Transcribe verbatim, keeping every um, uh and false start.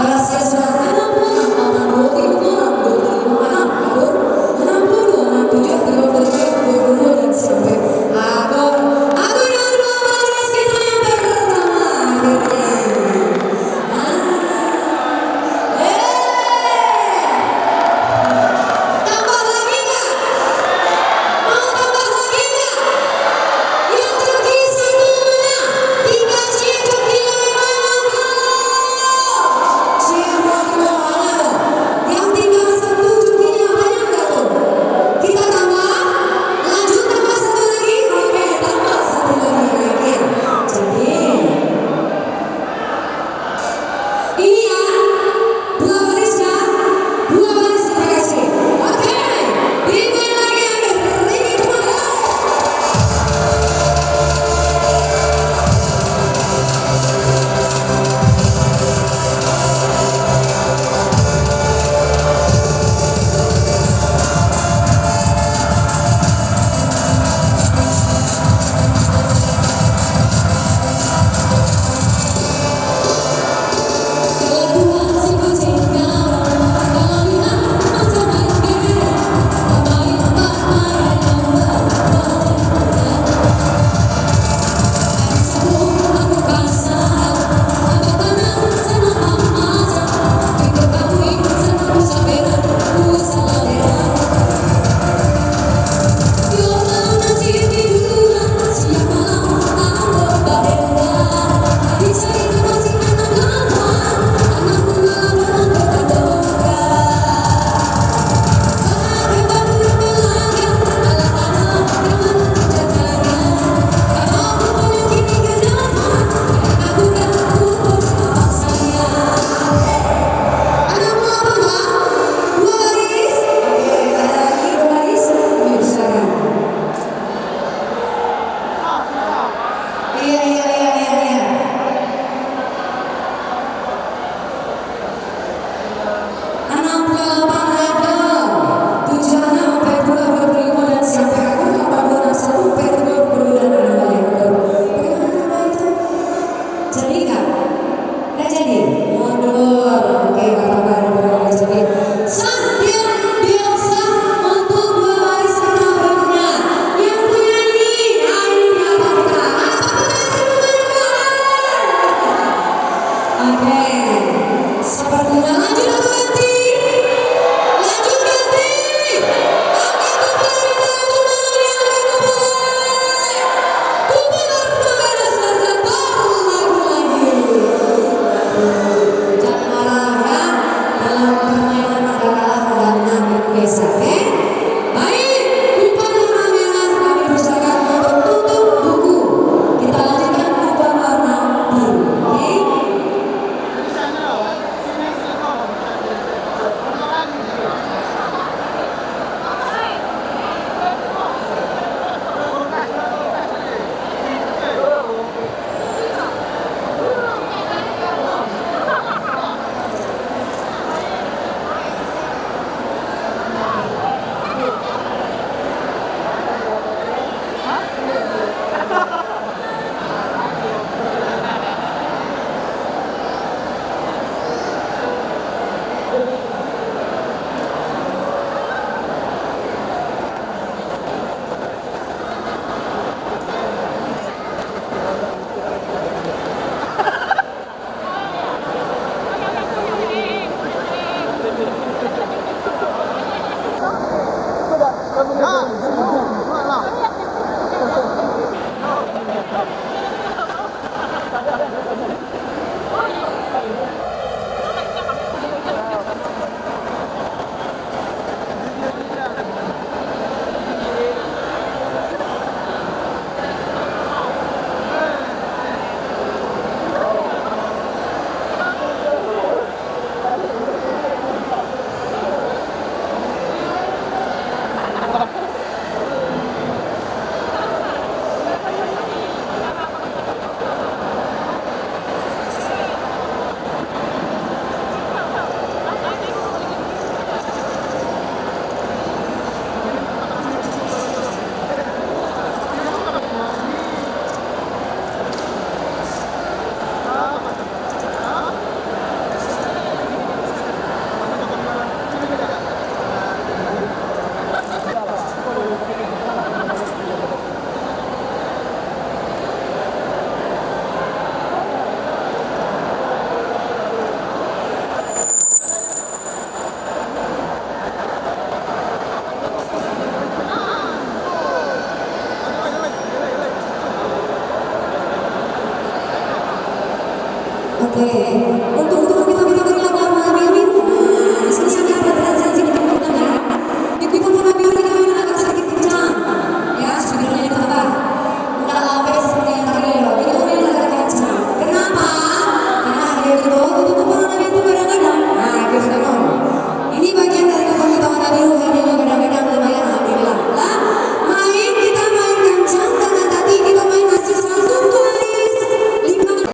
Rahasia surat anam puluh anam, anam puluh lima, anam puluh lima, anam puluh, anam puluh dua, anam tujuh, tiga puluh tujuh, dua puluh, dan sampai akur. Akur yang kedua, rahasia yang pertama, akhirnya. Ah. Eh. Tambah lagi nggak? Mau tambah lagi nggak? Yang coki satu mana? Tinggal ciek coki lain mana, bro? Ciek coki mana, bro? Yang tinggal satu cokinya banyak nggak tuh? Kita tambah? Lanjut tambah satu lagi? Oke, tambah satu lagi. Oke. Jadi, ini ya, dua baris ya, dua baris, terima kasih. Oke, ini lagi, ini kemana? Ada mau apa, Bang? Dua baris? Oke, ada lagi dua baris? Oke, silakan. Iya, iya, iya, iya, iya. Anam puluah lapan ada. Tujuah anam, ampek puluah, dua puluah lima, dan sampai akur, lapan dua, anam satu, ampek tiga puluh, dan ada baliak akur. Bagaimana kalau itu? Jadi nggak? Nggak jadi? Mundur. Oke, nggak apa-apa, ada orang yang jadi. Sah, diam, diam, sah. Untuk dua baris kita berikutnya. Yang punya ini, ah, ini apa kita? Ah, tepuk tangan, tepuk tangan, tepuk tangan. Oke. Sepertinya lanjut atau berhenti?